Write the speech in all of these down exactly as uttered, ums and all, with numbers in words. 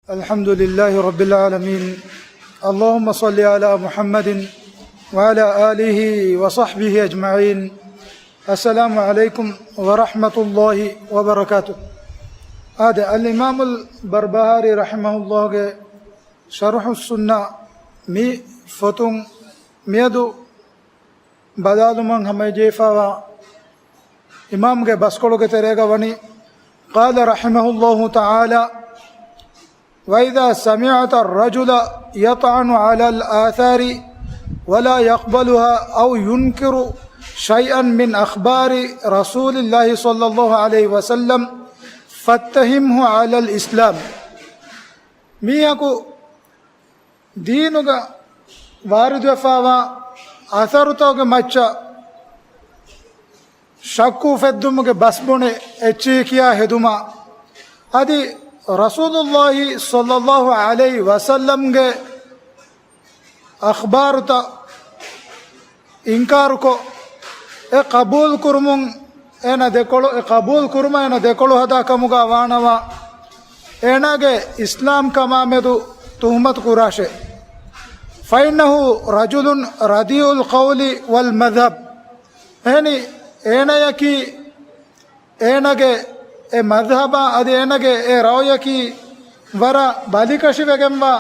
الحمد لله رب العالمين. اللهم صل على محمد وعلى آله وصحبه أجمعين. السلام عليكم ورحمة الله وبركاته. އާދެ، އަލްއިމާމުލް ބަރްބަހާރީ ރަޙިމަހުﷲގެ ޝަރުޙުއްސުންނާ މި ފޮތުން މިއަދު ބަލާލުމަށް ހަމަޖެހިފައިވާ އިމާމްގެ ބަސްކޮޅުގެ ތެރޭގަ ވަނީ، قال رحمه الله تعالى: وإذا سمعت الرجل يطعن على الآثار ولا يقبلها أو ينكر شيئا من أخبار رسول الله صلى الله عليه وسلم فاتهمه على الإسلام. މީހަކު ދީނުގަ ވާރިދުވެފައިވާ އަސަރުތަކުގެ މައްޗަށް ޝައްކު އުފެއްދުމުގެ ބަސް ބުނެ އެއްޗިހި ކިޔާ ހެދުމަށް، އަދި ރަސޫލުﷲ ޞައްލަﷲު ޢަލައިހި ވަސައްލަމްގެ އަޚްބާރުތައް އިންކާރުކޮށް، އެ ޤަބޫލު ކުރުމުން އޭނަ ދެކޮޅު، އެ ޤަބޫލު ކުރުމަށް އޭނަ ދެކޮޅު ހަދާ ކަމުގަ ވާނަމަ، އޭނާގެ އިސްލާމް ކަމާ މެދު ތުހުމަތު ކުރާށޭ. فإنه رجل رديء القول والمذهب. އެހެނީ، އޭނަޔަކީ އޭނަގެ އެ މަޒްހަބާ އަދި އޭނަގެ އެ ރައުޔަކީ ވަރަށް ބަލިކަށިވެގެންވާ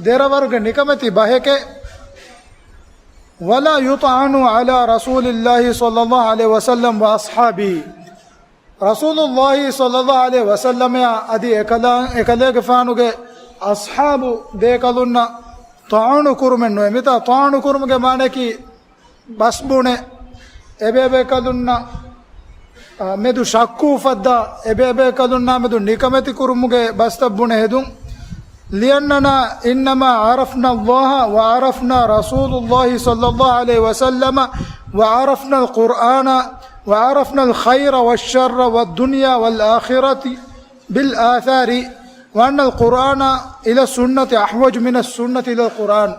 ދެރަވަރުގެ ނިކަމެތި ބަހެކޭ. ولا يطعن على رسول الله صلى الله عليه وسلم وأصحابه. ރަސޫލުﷲ ޞައްލަﷲު ޢަލައިހި ވަސައްލަމައާ އަދި އެކަލާ، އެކަލޭގެފާނުގެ އަޞްޙާބު ދޭކަލުންނަށް ޠަޢުނު ކުރުމެއް ނުވޭ. މިތާ ޠަޢުނު ކުރުމުގެ މާނައަކީ ބަސް ބުނެ، އެބޭބޭކަލުންނަށް، އާ، މެދު ޝައްކު އުފައްދާ، އެބޭބޭކަލުންނާ މެދު ނިކަމެތި ކުރުމުގެ ބަސްތައް ބުނެ ހެދުން. لأننا إنما عرفنا الله وعرفنا رسول الله صلى الله عليه وسلم وعرفنا القرآن وعرفنا الخير والشر والدنيا والآخرة بالآثار، وأن القرآن إلى السنة أحوج من السنة إلى القرآن.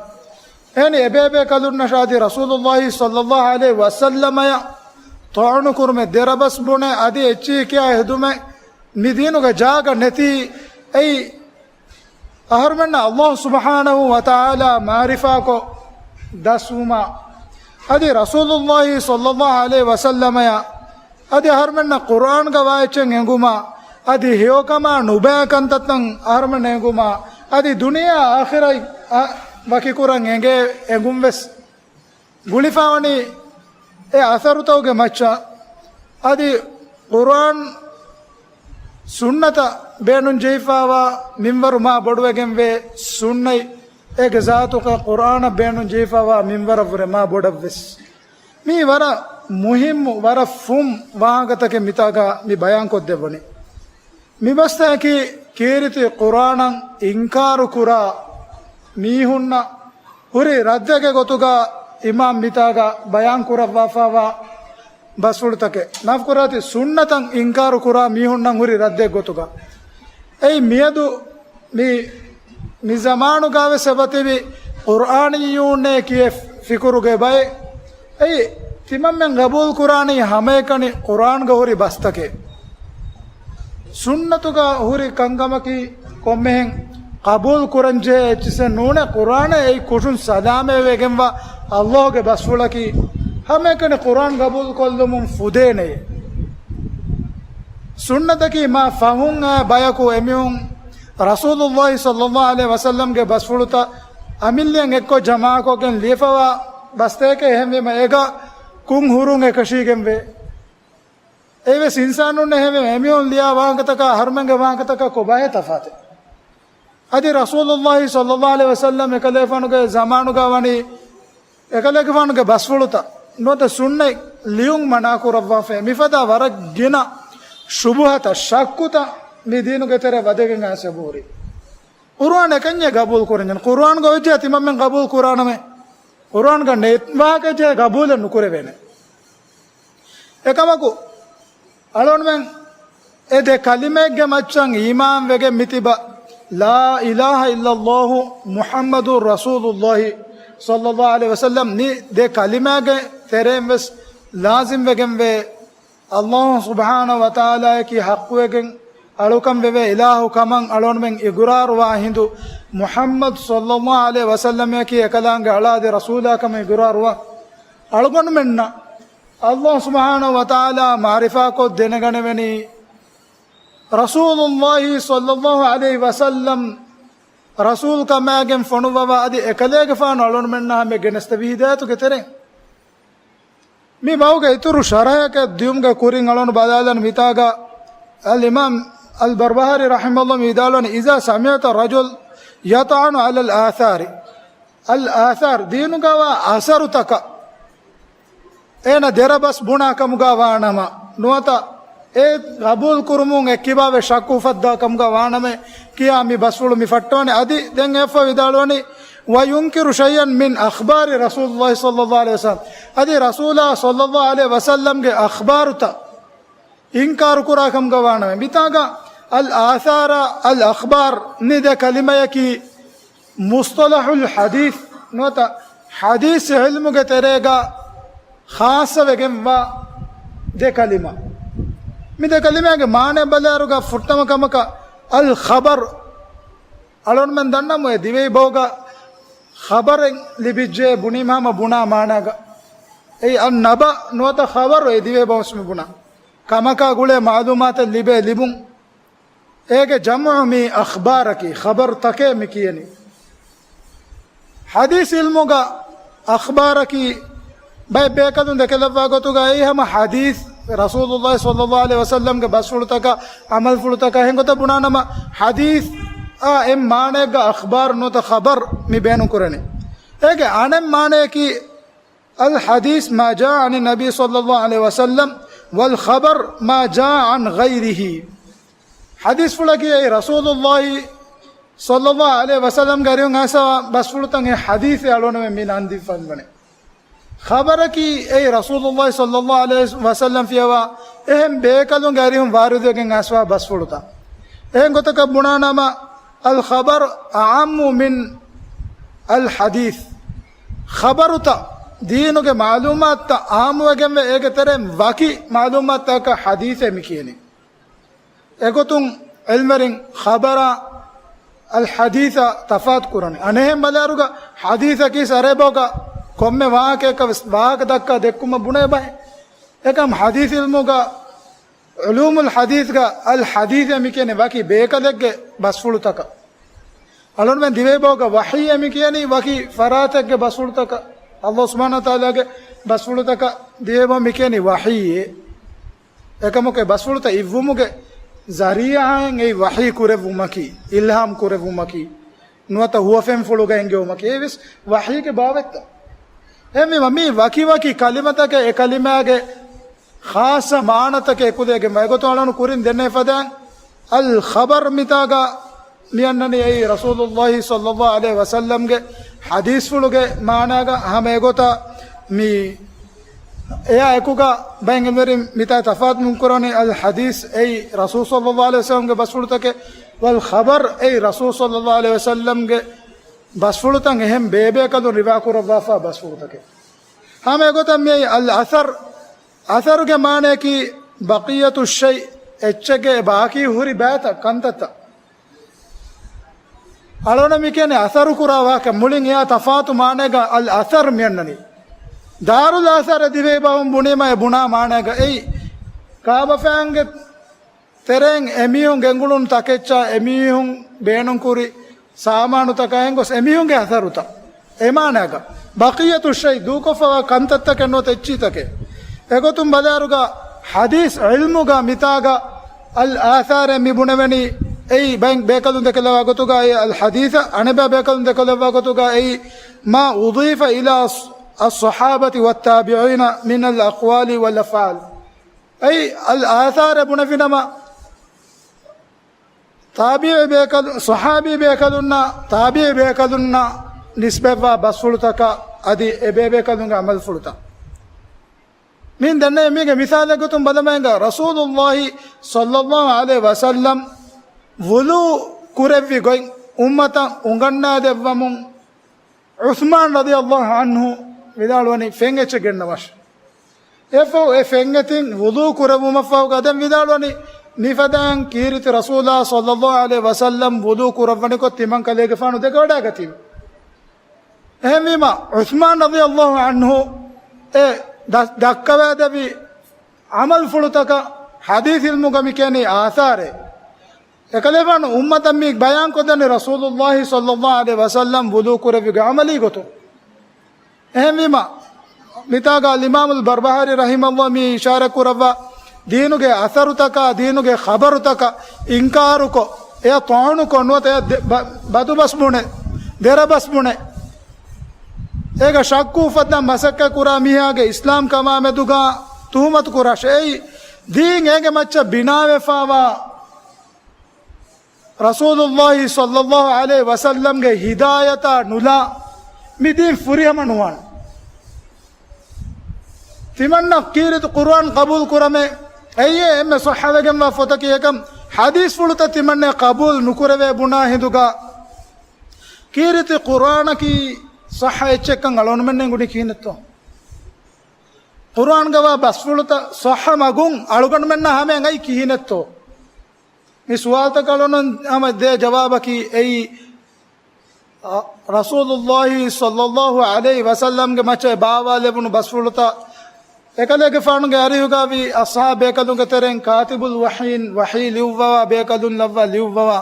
އެހެނީ، އެބޭބޭކަލުންނަށާ އަދި ރަސޫލުﷲ ޞައްލަﷲު ޢަލައިހި ވަސައްލަމަޔަށް ޠަޢުނު ކުރުމެއް، ދެރަބަސް ބުނެ އަދި އެއްޗިހި ކިޔާ ހެދުމެއް މި ދީނުގަ ޖާގަ ނެތީ. އެއީ، އަހަރުމެންނަށް ﷲ ސުބްޙާނަހޫ ވަތަޢާލާ މަޢުރިފާކޮށް ދަސްވުމާ، އަދި ރަސޫލުﷲ ޞައްލަﷲު ޢަލައިހި ވަސައްލަމަޔާ އަދި އަހަރުމެންނަށް ޤުރްއާންގަ ވާ އެއްޗެއް އެނގުމާ، އަދި ހެޔޮކަމާ ނުބައި ކަންތައްތައް އަހަރުމެންނަށް އެނގުމާ، އަދި ދުނިޔެއާ އާޚިރަތް އަށް ވަކިކުރަން އެނގޭ އެނގުން ވެސް ގުޅިފަވަނީ އެ އަސަރުތަކުގެ މައްޗަށް. އަދި ޤުރްއާން ސުންނަތަށް ބޭނުން ޖެހިފައިވާ މިންވަރު މާ ބޮޑުވެގެންވޭ، ސުންނަތް އޭގެ ޒާތުގަ ޤުރްއާނަށް ބޭނުން ޖެހިފައިވާ މިންވަރަށްވުރެ މާ ބޮޑަށްވެސް. މީ ވަރަށް މުހިއްމު، ވަރަށް ފުން ވާހަކަތަކެއް މިތާގަ މި ބަޔާންކޮށްދެއްވަނީ. މި ބަސްތަކަކީ ކީރިތި ޤުރްއާނަށް އިންކާރު ކުރާ މީހުންނަށް ހުރި ރައްދެއްގެ ގޮތުގަ އިމާމް މިތާގަ ބަޔާން ކުރައްވާފައިވާ ބަސްފުޅުތަކެއް. މާފުކުރާތި، ސުންނަތަށް އިންކާރު ކުރާ މީހުންނަށް ހުރި ރައްދެއް ގޮތުގަ. އެއީ މިއަދު މި، މި ޒަމާނުގަވެސް އެބަތިބި ޤުރްއާނިއްޔޫނޭ ކިޔޭ ފިކުރުގެ ބައެއް. އެއީ، ތިމަންމެން ގަބޫލު ކުރާނީ ހަމައެކަނި ޤުރްއާންގަ ހުރި ބަސްތަކެއް. ސުންނަތުގަ ހުރި ކަންކަމަކީ ކޮންމެހެން ޤަބޫލު ކުރަންޖެހޭ އެއްޗިސެއް ނޫނޭ. ޤުރްއާނޭ އެއީ ކުށުން ސަލާމަތްވެގެންވާ ﷲގެ ބަސްފުޅަކީ. ހަމައެކަނި ޤުރްއާން ގަބޫލު ކޮށްލުމުން ފުދޭނެ. ސުންނަތަކީ މާ ފަހުން އައި ބަޔަކު އެމީހުން ރަސޫލުﷲ ޞައްލަﷲު ޢަލައިހި ވަސައްލަމްގެ ބަސްފުޅުތައް އަމިއްލައިން އެއްކޮށް ޖަމާކޮށްގެން ލިޔެފަވާ ބަސްތަކެކޭ. އެހެންވީމަ އޭގަ ކުށް ހުރުން އެކަށީގެންވޭ. އެއީވެސް އިންސާނުންނޭ. އެހެންވީމަ އެމީހުން ލިޔާ ވާހަކަތަކާ އަހަރުމެންގެ ވާހަކަތަކާ ކޮބާހޭ ތަފާތެއް؟ އަދި ރަސޫލުﷲ ޞައްލަﷲު ޢަލައިހި ވަސައްލަމް އެކަލޭގެފާނުގެ ޒަމާނުގަ ވަނީ، އެކަލޭގެފާނުގެ ބަސްފުޅުތައް ނުވަތަ ސުންނަތް ލިޔުން މަނާކުރައްވާފައި. މިފަދަ ވަރަށް ގިނަ ޝުބުހަތައް، ޝައްކުތައް މި ދީނުގެ ތެރެއަށް ވަދެގެން އައިސް އެބަހުރި. ޤުރްއާން އެކަންޏެއް ގަބޫލު ކުރަންޖެހޭ. ޤުރްއާންގަ އޮތްޖެހޭ ތިމަންމެން ގަބޫލު ކުރާނަމޭ. ޤުރްއާންގަ ނެތް ވާހަކައެއްޖެހޭ ގަބޫލެއް ނުކުރެވޭނެ. އެކަމަކު، އަޅުގަނޑުމެން އެ ދެ ކަލިމައެއްގެ މައްޗަށް އީމާން ވެގެން މިތިބަ، لا إله إلا الله محمد رسول الله صلى الله عليه وسلم، މި ދެ ކަލިމާގެ ތެރެއިން ވެސް ލާޒިމް ވެގެންވޭ، ﷲ ސުބްޙާނަހޫ ވަތަޢާލާއަކީ ޙައްޤުވެގެން، އަޅުކަން ވެވޭ އިލާހު ކަމަށް އަޅުގަނޑުމެން އިގުރާރުވާ ހިނދު، މުޙައްމަދު ޞައްލައްލާހު ޢަލައިހި ވަސައްލަމަކީ އެކަލާނގެ އަޅާ އަދި ރަސޫލާ ކަމަށް އިގުރާރުވާ އަޅުގަނޑުމެންނަށް ﷲ ސުބްޙާނަހޫ ވަތަޢާލާ މަޢުރިފާކޮށް ދެނެގަނެވެނީ، ރަސޫލުﷲ ޞައްލައްލާހު ޢަލައިހި ވަސައްލަމް ރަސޫލު ކަމާގެން ފޮނުއްވަވާ އަދި އެކަލޭގެފާނު އަޅުގަނޑުމެންނާ ހަމަ ގެނެސްދެވި ހިދާޔަތުގެ ތެރެއިން. މި ބަހުގެ އިތުރު ޝަރަޙަކަށް ދިޔުމުގެ ކުރިން އަޅުގަނޑު ބަލާލަން މިތާގަ އަލްއިމާމް އަލްބަރްބަހާރީ ރަޙިމަހުﷲ ވިދާޅުވަނީ، إذا سمعت الرجل يطعن على الآثار، އަލް އާސާރު ދީނުގަވާ އަސަރުތަކަށް އޭނަ ދެރަ ބަސް ބުނާ ކަމުގަ ވާނަމަ، ނުވަތަ އެ ގަބޫލު ކުރުމުން އެއްކިބާވެ ޝައްކު އުފައްދާ ކަމުގަ ވާނަމޭ ކިޔާ މި ބަސްފުޅު މި ފައްޓަވަނީ. އަދި ދެން އެއަށްފަހު ވިދާޅުވަނީ، وينكر شيئا من أخبار رسول الله صلى الله عليه وسلم، އަދި ރަސޫލާ ޞައްލައްލާހު ޢަލައިހި ވަސައްލަމްގެ އަޚްބާރުތައް އިންކާރު ކުރާ ކަމުގަ ވާނަމޭ. މިތާގަ އަލް އާސާރާ އަލް އަޚްބާރް މި ދެ ކަލިމަޔަކީ މުޞްޠަލަޙުލް ޙަދީޘް ނުވަތަ ޙަދީޘް ޢިލްމުގެ ތެރޭގަ ޚާއްޞަވެގެންވާ ދެ ކަލިމަ. މި ދެ ކަލިމާގެ މާނަ ބަލާއިރުގަ ފުއްޓަމަ ކަމަކަށް އަލް ޚަބަރު، އަޅުގަނޑުމެން ދަންނަމު އެ ދިވެހި ބަހުގަ ޚަބަރެއް ލިބިއްޖެ ބުނީމަ ހަމަ ބުނާ މާނާގަ. އެއީ އައްނަބަ ނުވަތަ ޚަބަރު އެ ދިވެހި ބަހުން މި ބުނާ. ކަމަކާ ގުޅޭ މަޢުލޫމާތެއް ލިބޭ ލިބުން. އޭގެ ޖަމުޢު މީ އަޚްބާރަކީ، ޚަބަރުތަކޭ މި ކިޔަނީ. ޙަދީޘް ޢިލްމުގަ އަޚްބާރަކީ ބައެއް ބޭކަލުން ދެކެލައްވާ ގޮތުގަ އެއީ ހަމަ ޙަދީޘް ރަސޫލުﷲ ޞައްލައްލާހު ޢަލައިހި ވަސައްލަމްގެ ބަސްފުޅުތަކަށް، ޢަމަލުފުޅުތަކަށް އެހެން ގޮތަށް ބުނާނަމަ، ޙަދީޘް އާ އެއް މާނައެއްގަ އަޚްބާރު ނުވަތަ ޚަބަރު މި ބޭނުން ކުރަނީ. އޭގެ އަނެއް މާނަޔަކީ، الحديث ما جاء عن النبي صلى الله عليه وسلم، والخبر ما جاء عن غيره. ޙަދީޘްފުޅަކީ އެއީ ރަސޫލުﷲ ޞައްލައްލާހު ޢަލައިހި ވަސައްލަމްގެ އަރިހުން އައިސްފަވާ ބަސްފުޅުތައް، އެ ޙަދީޘޭ އަޅުގަނޑުމެން މި ނަން ދީފަ އިންނަނީ. ޚަބަރަކީ އެއީ ރަސޫލުﷲ ޞައްލައްލާހު ޢަލައިހި ވަސައްލަމް ފިޔަވާ އެހެން ބޭކަލުންގެ އަރިހުން ވާރިދުވެގެން އައިސްފަވާ ބަސްފުޅުތައް. އެހެން ގޮތަކަށް ބުނާނަމަ، الخبر أعم من الحديث. ޚަބަރުތައް، ދީނުގެ މަޢުލޫމާތުތައް ޢާއްމުވެގެންވެ އޭގެ ތެރެއިން ވަކި މަޢުލޫމާތުތަކަށް ޙަދީޘޭ މި ކިޔަނީ. އެގޮތުން ޢިލްމުވެރިން ޚަބަރާ އަލް ޙަދީޘާ ތަފާތު ކުރަނީ. އަނެއްހެން ބަލާއިރުގަ ޙަދީޘަކީ އަރަބި ބަހުގަ ކޮންމެ ވާހަކައަކަށް ވެސް ވާހަކަ ދައްކާ ދެއްކުމަށް ބުނޭ ބަހެއް. އެކަމް ޙަދީޘް ޢިލްމުގަ، ޢުލޫމުލް ޙަދީޘްގަ އަލް ޙަދީޘޭ މި ކިޔަނީ ވަކި ބޭކަލެއްގެ ބަސްފުޅުތަކަށް. އަޅުގަނޑުމެން ދިވެހި ބަހުގަ ވަޙީއޭ މި ކިޔަނީ ވަކި ފަރާތެއްގެ ބަސްފުޅުތަކަށް. ﷲ ސުބްޙާނަހޫ ވަތަޢާލާގެ ބަސްފުޅުތަކަށް ދިވެހި ބަހުން މި ކިޔަނީ ވަޙީއޭ. އެކަމަކު އެ ބަސްފުޅުތައް އިއްވުމުގެ ޒަރީޢާއެއް އެއީ ވަޙީ ކުރެއްވުމަކީ، އިލްހާމް ކުރެއްވުމަކީ، ނުވަތަ ހުވަފެންފުޅުގައި އެންގެވުމަކީ، އެއީ ވެސް ވަޙީގެ ބާވަތްތައް. އެހެންވީމަ މީ ވަކިވަކި ކަލިމަތަކެއް އެ ކަލިމާގެ ޚާއްޞަ މާނަތަކެއް އެކުލެވިގެން ވަ. އެގޮތުން އަޅުގަނޑު ކުރިން ދެންނެވި ފަދައިން އަލް ޚަބަރު މިތާގަ މި އަންނަނީ އެއީ ރަސޫލުﷲ ޞައްލައްލާހު ޢަލައިހި ވަސައްލަމްގެ ޙަދީޘްފުޅުގެ މާނާގަ. ހަމަ އެގޮތަށް މި އެއާ އެކުގަ ބައެއް ޢިލްމުވެރިން މިތާ ތަފާތު ނުކުރަނީ، އަލް ޙަދީޘް އެއީ ރަސޫލު ޞައްލައްލާހު ޢަލައިހި ވަސައްލަމްގެ ބަސްފުޅުތަކެއް، ވަލް ޚަބަރު އެއީ ރަސޫލު ޞައްލައްލާހު ޢަލައިހި ވަސައްލަމްގެ ބަސްފުޅުތައް އެހެން ބޭބޭކަލުން ރިވާ ކުރައްވާފާ ބަސްފުޅުތަކެއް. ހަމަ އެގޮތަށް މިއީ އަލް އަސަރު. އަސަރުގެ މާނަޔަކީ ބަޤިއްޔަތު ޝައި، އެއްޗެއްގެ އެ ބާކީ ހުރި ބައިތައް، ކަންތައްތައް. އަޅުގަނޑަށް މި ކިޔަނީ އަސަރު ކުރާ ވާހަކަ. މުޅިން އެއާ ތަފާތު މާނައެއްގަ އަލް އަސަރު މި އަންނަނީ. ދާރުލް އަސަރު އެ ދިވެހި ބަހުން ބުނީމަ އެ ބުނާ މާނައެއްގަ އެއީ ކާބަފައިންގެ ތެރެއިން އެމީހުން ގެންގުޅުނު ތަކެއްޗާ، އެމީހުން ބޭނުންކުރި ސާމާނުތަކާ އެނގޮސް އެމީހުންގެ އަސަރުތައް. އެ މާނައިގަ ބަޤިއްޔަތު ޝައި، ދޫކޮށްފަވާ ކަންތައްތަކެއް ނުވަތަ އެއްޗިތަކެއް. އެގޮތުން ބަލާއިރުގަ ޙަދީޘް ޢިލްމުގަ މިތާގަ އަލް އާސާރޭ މި ބުނެވެނީ، އެއީ ބައެއް ބޭކަލުން ދެކެލައްވާ ގޮތުގަ އެއީ އަލް ޙަދީޘަށް، އަނެއްބައި ބޭކަލުން ދެކެލައްވާ ގޮތުގަ އެއީ ما أضيف إلى الصحابة والتابعين من الأقوال والأفعال. އެއީ އަލް އާސާރޭ ބުނެފިނަމަ، ތާބިޢީ ބޭކަލު، ޞަޙާބީ ބޭކަލުންނަށް، ތާބިޢީ ބޭކަލުންނަށް ނިސްބަތްވާ ބަސްފުޅުތަކަށް އަދި އެބޭބޭކަލުންގެ ޢަމަލުފުޅުތައް. މިއިން ދެންނެވި މީގެ މިސާލެއް ގޮތުން ބަލަމާއިގަ، ރަސޫލުﷲ ޞައްލައްލާހު ޢަލައިހި ވަސައްލަމް ވުޟޫ ކުރެއްވި ގޮތް އުއްމަތަށް އުނގަންނާދެއްވަމުން ޢުޘްމާން ރަޟިޔަﷲ ޢަންހު ވިދާޅުވަނީ ފެން އެއްޗެއް ގެންނަވާށޭ. އެއަށްފަހު އެ ފެން އެތިން ވުޟޫ ކުރެއްވުމަށްފަހުގަ ދެން ވިދާޅުވަނީ، މިފަދައިން ކީރިތި ރަސޫލާ ޞައްލައްލާހު ޢަލައިހި ވަސައްލަމް ވުޟޫ ކުރައްވަނިކޮށް ތިމަން ކަލޭގެފާނު ދެކެވަޑައިގަތީ. އެހެންވީމަ، ޢުޘްމާން ރަޟިޔައްލާހު ޢަންހު އެ ދަ-، ދައްކަވައިދެއްވި ޢަމަލުފުޅުތަކަށް ޙަދީޘް ޢިލްމުގަ މި ކިޔަނީ އާސާރެއް. އެކަލޭފާނު އުއްމަތަށް މި ބަޔާންކޮށްދެނީ ރަސޫލުއްލާހި ޞައްލައްލާހު ޢަލައިހި ވަސައްލަމް ވުޟޫ ކުރެއްވިގެ ޢަމަލީ ގޮތުން. އެހެންވީމަ، މިތާގަ އަލްއިމާމުލް ބަރްބަހާރީ ރަޙިމަހުﷲ މި އިޝާރަތް ކުރައްވާ ދީނުގެ އަސަރުތަކާ، ދީނުގެ ޚަބަރުތަކަށް އިންކާރުކޮށް، އެޔަށް ޠަޢުނުކޮށް، ނުވަތަ އެޔަށް ދެ-، ބަ-، ބަދުބަސް ބުނެ، ދެރަބަސް ބުނެ، އޭގަ ޝައްކު އުފައްދަން މަސައްކަތް ކުރާ މީހާގެ އިސްލާމް ކަމާ މެދުގަ ތުހުމަތު ކުރާށޭ. އެއީ ދީން އޭގެ މައްޗަށް ބިނާވެފާވާ ރަސޫލުއްލާހި ޞައްލައްލާހު ޢަލައިހި ވަސައްލަމްގެ ހިދާޔަތާ ނުލާ މި ދީން ފުރިހަމަ ނުވާނެ. ތިމަންނަ ކީރިތި ޤުރުއާން ޤަބޫލު ކުރަމޭ، އެއީ އެންމެ ޞައްޙަވެގެންވާ ފޮތަކީ. އެކަމް ޙަދީޘްފުޅުތައް ތިމަންނަ ޤަބޫލު ނުކުރެވޭ ބުނާ ހިނދުގަ، ކީރިތި ޤުރުއާނަކީ ޞައްޙަ އެއްޗެއްކަން އަޅުގަނޑުމެންނަށް އެނގުނީ ކިހިނެއްތޯ؟ ޤުރުއާންގަވާ ބަސްފުޅުތައް ޞައްޙަ މަގުން އަޅުގަނޑުމެންނަށް ހަމައަށް އައީ ކިހިނެއްތޯ؟ މި ސުވާލުތަކަށް އަޅުގަނޑު ހަމަ ދޭ ޖަވާބަކީ އެއީ، އަ، ރަސޫލުއްލާހި ޞައްލައްލާހު ޢަލައިހި ވަސައްލަމްގެ މައްޗަށް ބާވާލެވުނު ބަސްފުޅުތައް، އެކަލޭގެފާނުގެ އަރިހުގަވި އަޞްޙާބު ބޭކަލުންގެ ތެރެއިން ކާތިބުލް ވަޙީން، ވަޙީ ލިޔުއްވަވާ ބޭކަލުން ލައްވާ ލިޔުއްވަވާ،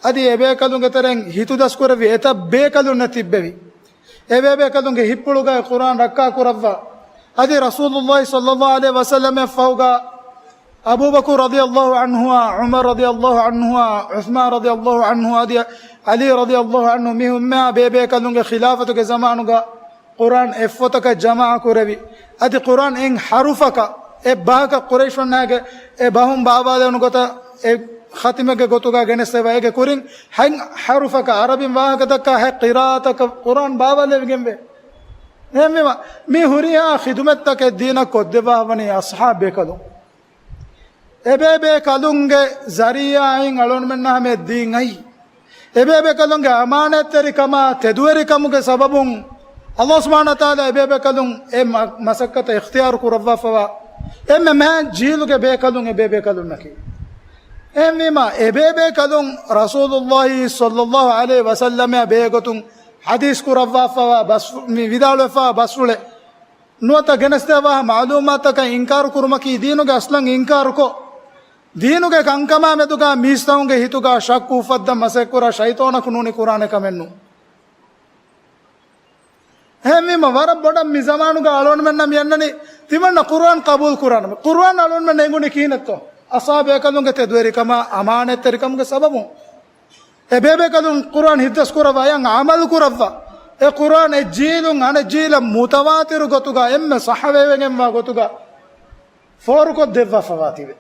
އަދި އެބޭކަލުންގެ ތެރެއިން ހިތުދަސްކުރެއްވި އެތައް ބޭކަލުންނެއް ތިއްބެވި. އެބޭބޭކަލުންގެ ހިތްޕުޅުގައި ޤުރުއާން ރައްކާކުރައްވާ. އަދި ރަސޫލުއްލާހި ޞައްލައްލާހު ޢަލައިހި ވަސައްލަމަށް ފަހުގަ އަބޫބަކުރު ރަޟިޔައްލާހު ޢަންހުއާ، ޢުމަރު ރަޟިޔައްލާހު ޢަންހުއާ، ޢުޘްމާން ރަޟިޔައްލާހު ޢަންހު އަދި ޢަލީ ރަޟިޔައްލާހު ޢަންހު މި އުއްމަތާ ބޭބޭކަލުންގެ ޚިލާފަތުގެ ޒަމާނުގަ ޤުރުއާން އެއްފޮތަކަށް ޖަމާޢަ ކުރެވި. އަދި ޤުރުއާން އެއް ޙަރުފަކަށް، އެއް ބަހަކަށް ޤުރައިޝުންނާގެ އެ ބަހުން ބާވާލެވުނު ގޮތަށް އެ ޚަތިމެއްގެ ގޮތުގަ ގެނެސްދެވޭ. އޭގެ ކުރިން ހަތް ޙަރުފަކަށް ޢަރަބިން ވާހަކަ ދައްކާ ހަތް ޤިރާއަތަކަށް ޤުރުއާން ބާވާލެވިގެންވޭ. އެހެންވީމަ، މި ހުރިހާ ޚިދުމަތްތަކެއް ދީނަށް ކޮށްދެއްވާފަވަނީ އަޞްޙާބު ބޭކަލުން. އެބޭބޭކަލުންގެ ޒަރީޢާއިން އަޅުގަނޑުމެންނަށް ހަމަ ދީން އައީ. އެބޭބޭކަލުންގެ އަމާނާތްތެރިކަމާ ތެދުވެރިކަމުގެ ސަބަބުން ﷲ ސުބްޙާނަހޫ ވަތަޢާލާ އެބޭބޭކަލުން އެ މަ-، މަސައްކަތަށް އިޚްތިޔާރު ކުރައްވާފަވާ އެންމެ މާތް ޖީލުގެ ބޭކަލުން އެބޭބޭކަލުންނަކީ. އެހެންވީމަ، އެބޭބޭކަލުން ރަސޫލުއްލާހި ޞައްލައްލާހު ޢަލައިހި ވަސައްލަމާ ބެހޭގޮތުން ޙަދީޘް ކުރައްވާފަވާ ބަސް-، މި ވިދާޅުވެފަވާ ބަސްފުޅެއް ނުވަތަ ގެނެސްދޭ ވާހަކަ މަޢުލޫމާތަކަށް އިންކާރު ކުރުމަކީ ދީނުގެ އަސްލަށް އިންކާރުކޮށް، ދީނުގެ ކަންކަމާ މެދުގަ މީސްތަކުންގެ ހިތުގަ ޝައްކު އުފައްދަން މަސައްކަތްކުރާ ޝައިޠާނަކު ނޫނީ ޤުރުއާނެއް ކަމެއް ނޫން. އެހެންވީމަ، ވަރަށް ބޮޑަށް މި ޒަމާނުގަ އަޅުގަނޑުމެންނަށް މި އަންނަނީ ތިމަންނަ ޤުރުއާން ޤަބޫލު ކުރާނަމޭ. ޤުރުއާން އަޅުގަނޑުމެންނަށް އެނގުނީ ކިހިނެއްތޯ؟ އަޞްޙާބު ބޭކަލުންގެ ތެދުވެރިކަމާ އަމާނާތްތެރިކަމުގެ ސަބަބުން. އެބޭބޭކަލުން ޤުރުއާން ހިތްދަސްކުރައްވާ، އެއަށް ޢަމަލު ކުރައްވާ. އެ ޤުރުއާން އެއް ޖީލުން އަނެއް ޖީލަށް މުތަވާތިރު ގޮތުގަ އެންމެ ޞައްޙަވެވެގެންވާ ގޮތުގަ ފޯރުކޮށްދެއްވާފަވާތީވެ.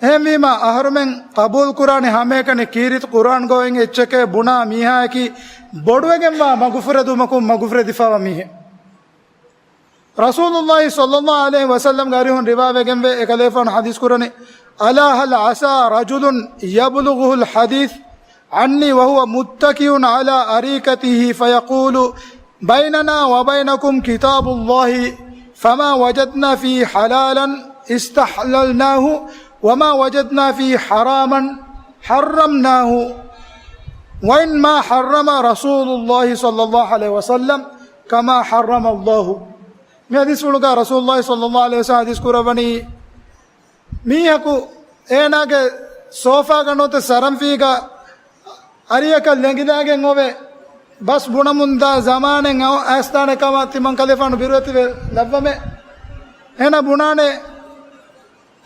އެހެންވީމަ، އަހަރުމެން ޤަބޫލުކުރާނެ ހަމައެކަނި ކީރިތި ޤުރުއާންގަ އޮތް އެއްޗެކޭ ބުނާ މީހާއަކީ ބޮޑުވެގެންވާ މަގުފުރެދުމަކުން މަގުފުރެދިފަވާ މީހެއް. ރަސޫލުއްލާހި ޞައްލައްލާހު ޢަލައިހި ވަސައްލަމްގެ އަރިހުން ރިވާވެގެންވޭ، އެކަލޭފާނު ޙަދީޘް ކުރަނީ، ألا هل عسى رجل يبلغه الحديث عني وهو متكئ على أريكته فيقول بيننا وبينكم كتاب الله فما وجدنا فيه حلالا استحللناه وما وجدنا فيه حراما حرمناه وإنما حرم رسول الله صلى الله عليه وسلم كما حرم الله. މި ޙަދީޘްފުޅުގަ ރަސޫލުއްލާހި ޞައްލައްލާހު ޢަލައިހި ވަސައްލަމް ޙަދީޘް ކުރައްވަނީ، މީހަކު އޭނާގެ ސޯފާގަ ނުވަތަ ސަރަންފީގަ އަރިއަކަށް ލެނގިލާގެން އޮވެ، ބަސް ބުނަމުންދާ ޒަމާނެއް އައިސްދާނެ ކަމަށް ތިމަން ކަލޭފާނު ބިރުވެތިވެ ލައްވަމޭ. އޭނާ ބުނާނެ،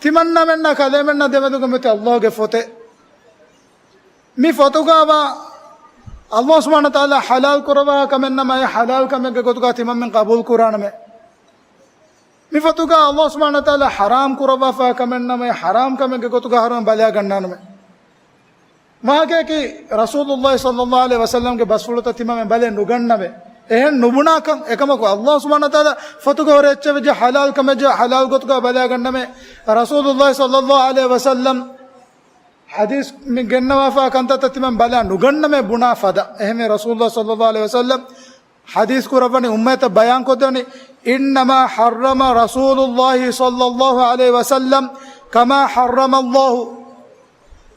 ތިމަންނަމެންނާ ކަލޭމެންނާ ދެމެދުގަ މިއޮތީ ﷲގެ ފޮތެއް. މި ފޮތުގަވާ ﷲ ސުބްޙާނަހޫ ވަތަޢާލާ ޙަލާލް ކުރައްވާ ކަމެއްނަމަ، އެ ޙަލާލް ކަމެއްގެ ގޮތުގަ ތިމަންމެން ޤަބޫލު ކުރާނަމޭ. މި ފޮތުގަ ﷲ ސުބްޙާނަހޫ ވަތަޢާލާ ޙަރާމް ކުރައްވާފަ ކަމެއްނަމަ، އެ ޙަރާމް ކަމެއްގެ ގޮތުގަ އަހަރުމެން ބަލައިގަންނާނަމޭ. ވާހަކައަކީ، ރަސޫލުއްލާހި ޞައްލައްލާހު ޢަލައިހި ވަސައްލަމްގެ ބަސްފުޅުތައް ތިމަންމެން ބަލައެއް ނުގަންނަމޭ. އެހެން ނުބުނާކަން، އެކަމަކު ﷲ ސުބްޙާނަހޫ ވަތަޢާލާ ފޮތުގަ ހުރި އެއްޗެއް ވެއްޖެ ޙަލާލް ކަމެއްޖެ ޙަލާލް ގޮތުގަ ބަލައިގަންނަމޭ. ރަސޫލުއްލާހި ޞައްލައްލާހު ޢަލައިހި ވަސައްލަމް ޙަދީޘް މި ގެންނަވާފާ ކަންތައްތައް ތިމަން ބަލާ ނުގަންނަމޭ ބުނާ ފަދަ. އެހެންވެ، ރަސޫލުއްލާހި ޞައްލައްލާހު ޢަލައިހި ވަސައްލަމް ޙަދީޘް ކުރައްވަނީ އުއްމަތަށް ބަޔާންކޮށްދެނީ، إنما حرم رسول الله صلى الله عليه وسلم كما حرم الله،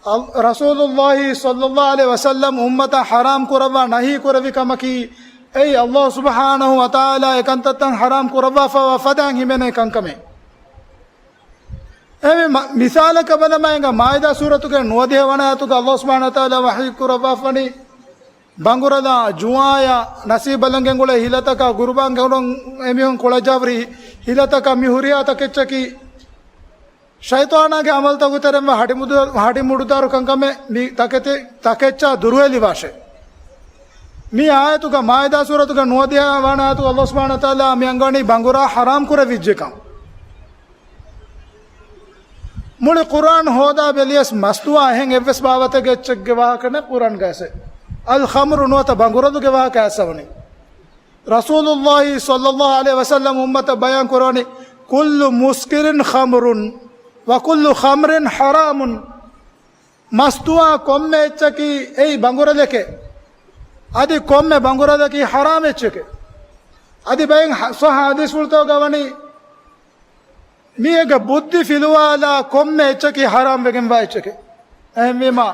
އަލް-، ރަސޫލުﷲ ޞައްލަﷲ ޢަލައިހި ވަސައްލަމް އުއްމަތަށް ޙަރާމް ކުރައްވާ ނަހީ ކުރެއްވި ކަމަކީ، އެއީ ﷲ ސުބްޙާނަހޫ ވަތަޢާލާ އެކަންތައްތައް ޙަރާމް ކުރައްވާފައިވާ ފަދައިން ހިމެނޭ ކަންކަމެއް. އެހެންވީމަ، މި-، މިސާލަކަށް ބަލަމާ އެނގޭ، މާއިދާ ސޫރަތުގެ ނުވަދިހަ ވަނަ އާޔަތުގަ ﷲ ސުބްޙާނަހޫ ވަތަޢާލާ ވަޙީ ކުރައްވާފަވަނީ، ބަނގުރަލާ، ޖުވާޔާ، ނަސީބު ބަލަން ގެންގުޅޭ ހިލަތަކާ، ގުރުބާން ގެންގުޅޭ އެމީހުން ކޮޅަށް ޖާވަރި ހިލަތަކާ، މި ހުރިހާ ތަކެއްޗަކީ ޝައިޠާނާގެ ޢަމަލުތަކުގެ ތެރެއިން ވާ ހަޑިމުޑު-، ހަޑިމުޑުދާރު ކަންކަމެއް. މި ތަކެތި-، ތަކެއްޗާ ދުރުހެލިވާށޭ. މި އާޔަތުގަ، މާއިދާ ސޫރަތުގެ ނުވަދިހަ ވަނަ އާޔަތުގަ ﷲ ސުބްޙާނަހޫ ވަތަޢާލާ މި އަންގަވަނީ ބަނގުރާ ޙަރާމް ކުރެވިއްޖެކަން. މުޅި ޤުރްއާން ހޯދާ ބެލިޔަސް މަސްތުވާ އެހެން އެއްވެސް ބާވަތެއްގެ އެއްޗެއްގެ ވާހަކަ ނެތް ޤުރްއާންގައި. އަލްޚަމްރު ނުވަތަ ބަނގުރަލުގެ ވާހަކަ އައިސްފަވަނީ. ރަސޫލުﷲ ޞައްލަﷲ ޢަލައިހި ވަސައްލަމް އުއްމަތަށް ބަޔާން ކުރަވަނީ، كل مسكر خمر وكل خمر حرام. މަސްތުވާ ކޮންމެ އެއްޗަކީ އެއީ ބަނގުރަލެކޭ. އަދި ކޮންމެ ބަނގުރަލަކީ ޙަރާމް އެއްޗެކޭ. އަދި ބައެއް ޙަ-، ޞައްޙަ ޙަދީޘްފުޅުތަކުގަ ވަނީ، މީހެއްގެ ބުއްދި ފިލުވާލާ ކޮންމެ އެއްޗަކީ ޙަރާމް ވެގެންވާ އެއްޗެކޭ. އެހެންވީމާ،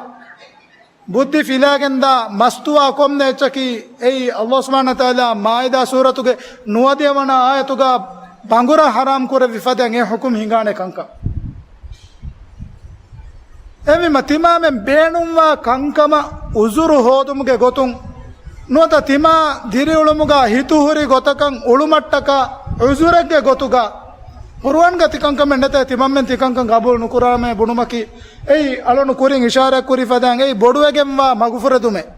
ބުއްދި ފިލާގެންދާ މަސްތުވާ ކޮންމެ އެއްޗަކީ އެއީ ﷲ ސުބްޙާނަހޫ ވަތަޢާލާ މާއިދާ ސޫރަތުގެ ނުވަދިހަ ވަނަ އާޔަތުގަ ބަނގުރަ ޙަރާމް ކުރެއްވި ފަދައިން އެ ޙުކުމް ހިނގާނެ ކަންކަން. އެހެންވީމަ، ތިމާމެން ބޭނުންވާ ކަންކަމަށް ޢުޛުރު ހޯދުމުގެ ގޮތުން ނުވަތަ ތިމާ ދިރިއުޅުމުގަ ހިތުހުރި ގޮތަކަށް އުޅުމަށްޓަކާ ޢުޛުރެއްގެ ގޮތުގަ، ޤުރްއާންގަ ތިކަންކަމެއް ނެތޭ، ތިމަންމެން ތިކަންކަން ޤަބޫލު ނުކުރާމޭ ބުނުމަކީ، އެއީ އަޅުނު ކުރިން އިޝާރާތް ކުރި ފަދައިން އެއީ ބޮޑުވެގެންވާ މަގުފުރެދުމެއް.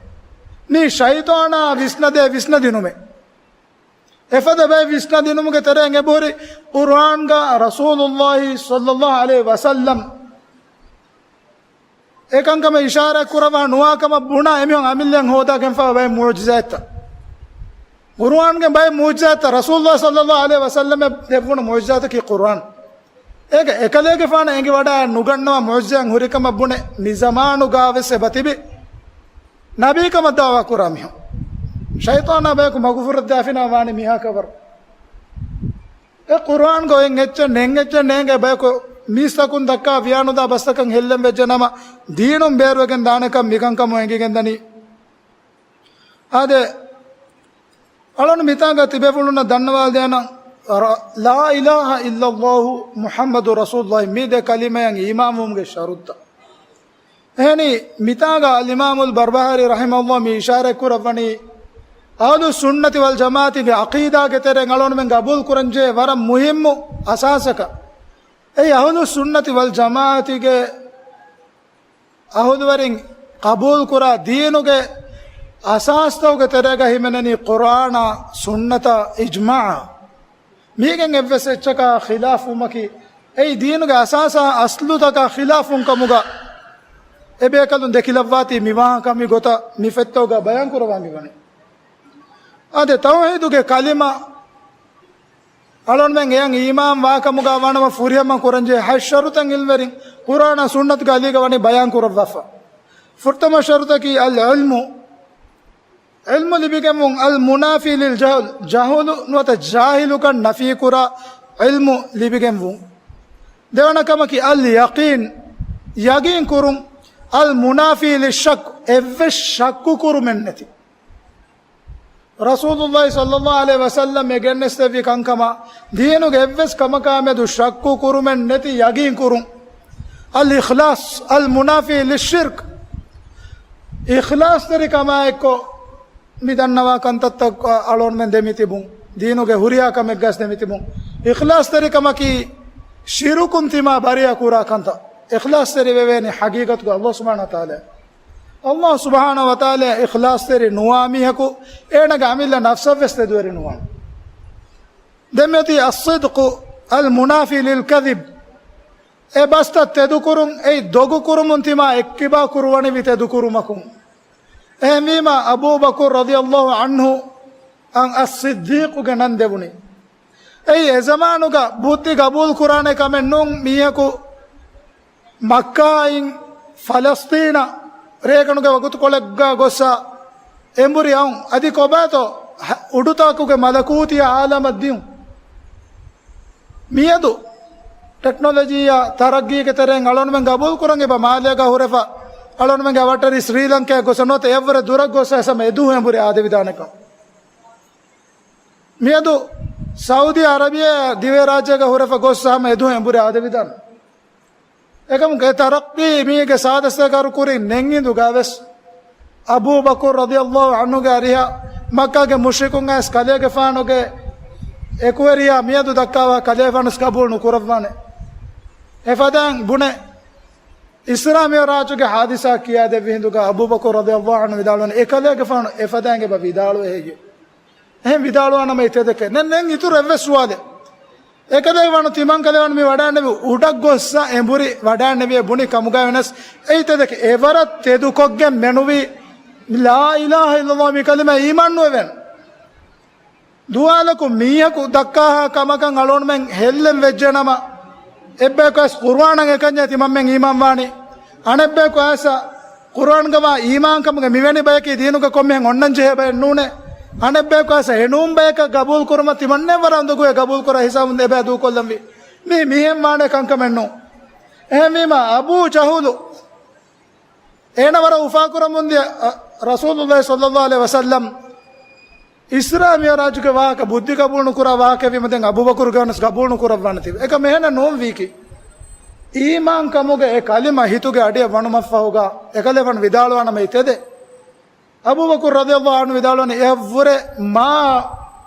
މީ ޝައިޠާނާ ވިސްނަދޭ ވިސްނަދިނުމެއް. އެފަދަ ބައެއް ވިސްނަދިނުމުގެ ތެރެއިން އެބަހުރި ޤުރްއާންގަ ރަސޫލުﷲ ޞައްލަﷲ ޢަލައިހި ވަސައްލަމް އެކަންކަމަށް އިޝާރާތް ކުރައްވާ ނުވާކަމަށް ބުނާ އެމީހުން އަމިއްލައަށް ހޯދާގެންފައި ބައެއް މުޢުޖިޒާތްތައް. ޤުރުއާންގެ ބައެއް މުޢުޖިޒާތްތައް، ރަސޫލުﷲ ޞައްލަﷲ ޢަލައިހި ވަސައްލަމަށް ދެއްވުނު މުޢުޖިޒާތަކީ ޤުރުއާން. އޭގެ އެކަލޭގެފާނަށް އެނގިވަޑައި ނުގަންނަވާ މުޢުޖިޒާތް ހުރިކަމަށް ބުނެ މިޒަމާނުގަވެސް އެބަ ތިބި. ނަބީކަމަށް ދަޢުވާ ކުރާ މީހުން. ޝައިޠާނާ ބަޔަކު މަގުފުރައްދާފިނަމަ ވާނީ މިހާ ކަބަރު. އެ ޤުރުއާންގަ އޮތް އެއްޗެއް ނެތް އެއްޗެއް ނޭނގޭ ބަޔަކު މީސްތަކުން ދައްކާ ވިޔާނުދާ ބަސްތަކަށް ހެއްލެން ވެއްޖެ ނަމަ، ދީނުން ބޭރުވެގެން ދާނެކަން މިކަންކަމުން އެނގިގެން ދަނީ. އާދެ، އަޅުން މިތާގަ ތިބެފުޅުންނަށް ދަންނަވާލަދޭނަން، ރ-، لا إله إلا الله محمد رسول الله މި ދެ ކަލިމަޔަށް އީމާންވުމުގެ ޝަރުޠުތައް. އެހެނީ، މިތާގަ އަލްއިމާމުލް ބަރްބަހާރީ ރަޙިމަހުﷲ މި އިޝާރާތް ކުރައްވަނީ، އަހުލުއްސުންނަތި ވަލްޖަމާޢަތީގެ ޢަޤީދާގެ ތެރެއިން އަޅުގަނޑުމެން ގަބޫލު ކުރަންޖެހޭ ވަރަށް މުހިއްމު އަސާސަކަށް. އެއީ އަހުލުއްސުންނަތި ވަލްޖަމާޢަތީގެ އަހުލުވެރިން ޤަބޫލުކުރާ ދީނުގެ އަސާސްތަކުގެ ތެރޭގަ ހިމެނެނީ ޤުރްއާނާ، ސުންނަތާ، އިޖްމާޢާ. މީގެން އެއްވެސް އެއްޗަކާ ޚިލާފުވުމަކީ، އެއީ ދީނުގެ އަސާސާ އަސްލުތަކާ ޚިލާފުވުން ކަމުގަ އެބޭކަލުން ދެކިލައްވާތީ މިވާހަކަ މިގޮތަށް މި ފޮތްތަކުގަ ބަޔާން ކުރައްވާ މިވަނީ. އާދެ، ތައުޙީދުގެ ކަލިމަ އަޅުންމެން އެޔަށް އީމާން ވާކަމުގަ ވަނަމަ ފުރިހަމަ ކުރަންޖެހޭ ހަތް ޝަރުޠެއް އިލްމުވެރިން ޤުރްއާނާ ސުންނަތުގެ އަލީގަ ވަނީ ބަޔާން ކުރައްވާފަ. ފުރަތަމަ ޝަރުޠަކީ އަލް ޢިލްމު، ޢިލްމު ލިބިގެންވުން، އަލް މުނާފީ ލިލް ޖަހުލް، ޖަހުލު ނުވަތަ ޖާހިލުކަން ނަފީކުރާ ޢިލްމު ލިބިގެންވުން. ދެވަނަ ކަމަކީ އަލް ޔަޤީން، ޔަގީން ކުރުން، އަލް މުނާފީ ލިއްޝައްކު، އެއްވެސް ޝައްކު ކުރުމެއް ނެތި. ރަސޫލުﷲ ޞައްލަﷲ ޢަލައިހި ވަސައްލަމް އެ ގެނެސްދެއްވި ކަންކަމާ، ދީނުގެ އެއްވެސް ކަމަކާމެދު ޝައްކު ކުރުމެއް ނެތި ޔަގީން ކުރުން. އަލް އިޚްލާޞް، އަލް މުނާފީ ލިއްޝިރްކް. އިޚްލާޞްތެރިކަމާއެއްކޮށް، މި ދަންނަވާ ކަންތައްތައް އަޅުގަނޑުމެން ދެމިތިބުން، ދީނުގެ ހުރިހާ ކަމެއްގަސް ދެމިތިބުން. އިޚްލާޞްތެރިކަމަކީ ޝިރުކުން ތިމާ ބަރިއަށް ކުރާ ކަންތައް. އިޚްލާޞްތެރިވެވޭނީ ޙަޤީޤަތުގަ ﷲ ސުބްޙާނަހޫ ވަތަޢާލާ. ﷲ ސުބްޙާނަހޫ ވަތަޢާލާ އިޚްލާޞްތެރި ނުވާ މީހަކު، އޭނަގެ އަމިއްލަ ނަފްސަށްވެސް ތެދުވެރި ނުވާނެ. ދެންމެތި އައްޞިދްޤު، އަލް މުނާފީ ލިލް ކަޛިބް. އެ ބަސްތައް ތެދުކުރުން، އެއީ ދޮގުކުރުމުން ތިމާ އެއްކިބާ ކުރުވަނިވި ތެދުކުރުމަކުން. އެހެންވީމާ، އަބޫބަކުރު ރަޟިޔަﷲ ޢަންހު އަށް އައްޞިއްދީޤުގެ ނަން ދެވުނީ. އެއީ އެ ޒަމާނުގަ ބުއްދި ގަބޫލު ކުރާނެ ކަމެއް ނޫން، މީހަކު މައްކާއިން ފަލަސްޠީނަށް ރޭގަނޑުގެ ވަގުތުކޮޅެއްގަ ގޮއްސަ އެނބުރި އައުން އަދި ކޮބާތޯ ހަ-، އުޑުތަކުގެ މަލަކޫތީ އާލަމަށް ދިއުން. މިއަދު ޓެކްނޮލޮޖީއާ ތަރައްގީގެ ތެރެއިން އަޅުގަނޑުމެން ގަބޫލު ކުރަން އެބަ މާލޭގަ ހުރެފަ، އަޅުގަނޑުމެންގެ އަވަށްޓެރި ސްރީލަންކާއަށް ގޮސް ނުވަތަ އެއަށްވުރެ ދުރަށް ގޮސް ހަމަ އެދުވަހު އެނބުރި އާދެވިދާނެކަން. މިއަދު ސައުދީ އަރަބިޔާ ދިވެހިރާއްޖޭގަ ހުރެފަ ގޮސް ހަމަ އެދުވަހު އެނބުރި އާދެވިދާނެ. އެކަމު އެ ތަރައްގީ މީގެ ސާދަ ސަގަރު ކުރިން ނެތް އިނދުގަވެސް، އަބޫބަކުރު ރަޟިޔަﷲ ޢަންހުގެ އަރިހަށް މައްކާގެ މުޝްރިކުން އައިސް ކަލޭގެފާނުގެ އެކުވެރިޔާ މިއަދު ދައްކާވާ ކަލޭފާނުވެސް ގަބޫލު ނުކުރައްވާނެ. އެފަދައިން ބުނެ، އިސްރާ މިޢުރާޖުގެ ޙާދިސާ ކިޔާދެއްވި ހިނދުގަ އަބޫބަކުރު ރަޟިޔަﷲ ޢަންހު ވިދާޅުވަނީ، އެކަލޭގެފާނު އެފަދައިން އެބަ ވިދާޅުވޭ ހެއްޔެވެ؟ އެހެން ވިދާޅުވާނަމަ އެތެދެކެ. ނެ-، ނެތް އިތުރު އެއްވެސް ސުވާލެއް. އެކަލޭގެފާނު ތިމަންކަލޭގެފާނު މި ވަޑައިންނެވި އުޑަށް ގޮއްސަ އެނބުރި ވަޑައިންނެވިއޭ ބުނި ކަމުގައި ވެސް އެއީ ތެދެކެ. އެވަރަށް ތެދުކޮށްގެން މެނުވީ، ލާ އިލާހަ އިއްލަﷲ މި ކަލިމަ އީމާން ނުވެވޭނެ. ދުވާލަކު މީހަކު ދައްކާހާ ކަމަކަށް އަޅުގަނޑުމެން ހެއްލެން ވެއްޖެނަމަ، އެއްބަޔަކު އައިސް ޤުރުއާނަށް އެކަންޏޭ ތިމަންމެން އީމާން ވާނީ. އަނެއްބަޔަކު އައިސް ޤުރުއާންގަވާ އީމާންކަމުގެ މިވެނި ބަޔަކީ ދީނުގަ ކޮންމެހެން އޮންނަން ޖެހޭ ބައެއް ނޫނޭ. އަނެއްބަޔަކު އައިސް އެނޫން ބަޔަކަށް ގަބޫލު ކުރުމަށް ތިމަންނެ ވަރަށް އުނދަގޫވެ ގަބޫލު ކުރާ ހިސާބުން އެބަ ދޫކޮށްލަންވީ. މީ މިހެން ވާނެ ކަންކަމެއް ނޫން. އެހެންވީމަ އަބޫ ޖަހުލު އޭނަ ވަރަށް އުފާކުރަމުންދިޔަ، އަ، ރަސޫލުﷲ ޞައްލަﷲ ޢަލައިހި ވަސައްލަމް އިސްރާ މިޢުރާޖުގެ ވާހަކަ ބުއްދި ގަބޫލު ނުކުރާ ވާހަކަ ވީމަ ދެން އަބޫބަކުރުގެ ވެސް ގަބޫލު ނުކުރައްވާނެތީ. އެކަމެއް އެހެނެއް ނޫން ވީކީ. އީމާންކަމުގެ އެ ކަލިމަ ހިތުގެ އަޑިއަށް ވަނުމަށްފަހުގަ އެކަލޭފާނު ވިދާޅުވާނަމަ އެތެދެ. އަބޫބަކުރު ރަޟިޔަﷲ ޢަންހު ވިދާޅުވަނީ އެއަށްވުރެ މާ